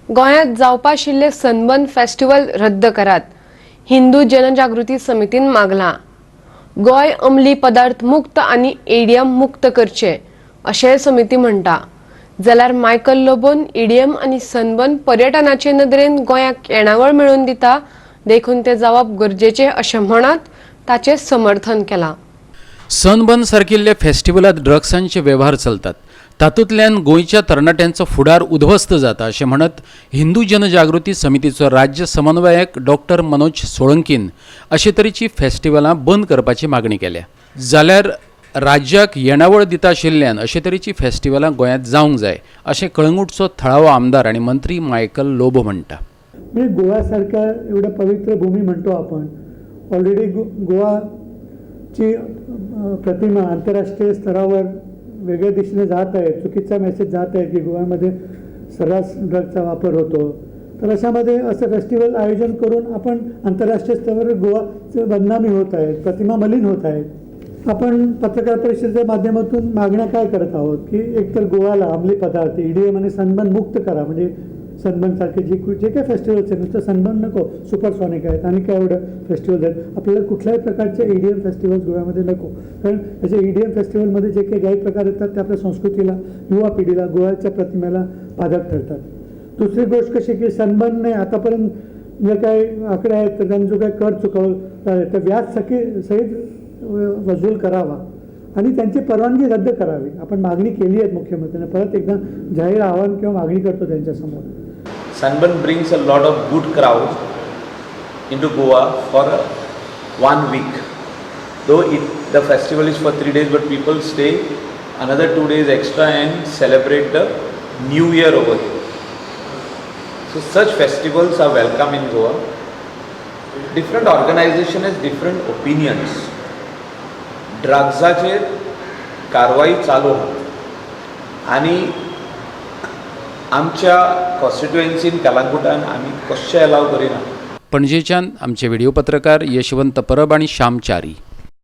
गोंयांत जावपा आशिल्ले सनबर्न फेस्टिवल रद्द करात, हिंदू जनजागृती समितीन मागलां. गोंय अंमली पदार्थ मुक्त आनी ईडीएम मुक्त करचे, अशेंय समिती म्हणटा. जाल्यार मायकल लोबोन ईडीएम आनी सनबर्न पर्यटनाचे नदरेन गोंयाक येणावळ मेळोवन दिता, देखून ते जावप गरजेचे, अशें म्हणत ताचें समर्थन केलां. सनबर्न सारकिल्ल्या फेस्टिवलात ड्रग्सांचे वेव्हार चलतात, तातूंतल्यान गोंयच्या तरणाट्यांचो फुडार उद्ध्वस्त जाता, अशें म्हणत हिंदू जनजागृती समितीचो राज्य समन्वयक डॉक्टर मनोज सोळंकीन अशे तरेची फेस्टिवलां बंद करपाची मागणी केल्या. जाल्यार राज्याक येणावळ दिता आशिल्ल्यान अशे तरेची फेस्टिवलां गोंयांत जावंक जाय, अशें कळंगूटचो थळावो आमदार आनी मंत्री मायकल लोबो म्हणटा. म्हणजे गोव्यासारख्या एवढ्या पवित्र भूमी म्हणतो आपण, ऑलरेडी गोवाची प्रतिमा आंतरराष्ट्रीय स्तरावर वेगळ्या दिशेने जात आहे, चुकीचा मेसेज जात आहे की गोव्यामध्ये सर्रास ड्रगचा वापर होतो. तर अशामध्ये असं फेस्टिवल आयोजन करून आपण आंतरराष्ट्रीय स्तरावर गोवाचे बदनामी होत आहे, प्रतिमा मलिन होत आहे. आपण पत्रकार परिषदेच्या माध्यमातून मागण्या काय करत आहोत की एकतर गोव्याला अंमली पदार्थ, ईडीएम आणि सनबर्न मुक्त करा. म्हणजे सनबर्नसारखे जे जे काही फेस्टिवल्स आहेत, नुसतं सनबर्न नको, सुपरसॉनिक आहेत आणि काय एवढं फेस्टिवल्स आहेत. आपल्याला कुठल्याही प्रकारचे ईडीएम फेस्टिवल्स गोव्यामध्ये नको, कारण त्याच्या ईडीएम फेस्टिवलमध्ये जे काही गैरप्रकार येतात ते आपल्या संस्कृतीला, युवा पिढीला, गोव्याच्या प्रतिमेला बाधक ठरतात. दुसरी गोष्ट कशी की सनबर्नने आतापर्यंत जे काही आकडे आहेत, तर त्यांनी जो काही कर चुकवला आहे, तर व्याज सहित वसूल करावा आणि त्यांची परवानगी रद्द करावी. आपण मागणी केली आहे मुख्यमंत्र्यांना, परत एकदा जाहीर आवाहन किंवा मागणी करतो त्यांच्यासमोर. Sunburn brings a lot of good crowd into Goa for one week. Though the festival is for 3 days, but people stay another 2 days extra and celebrate the New Year over here. So such festivals are welcome in Goa. Different organization has different opinions. ड्रग्साचेर कारवाई चालू आहा आनी आमच्या कॉन्स्टिट्युएन्सीन कलांगुटान आमी कशें allow करिना. पणजेच्यान आमचे व्हिडिओ पत्रकार यशवंत परब आणि श्याम च्यारी.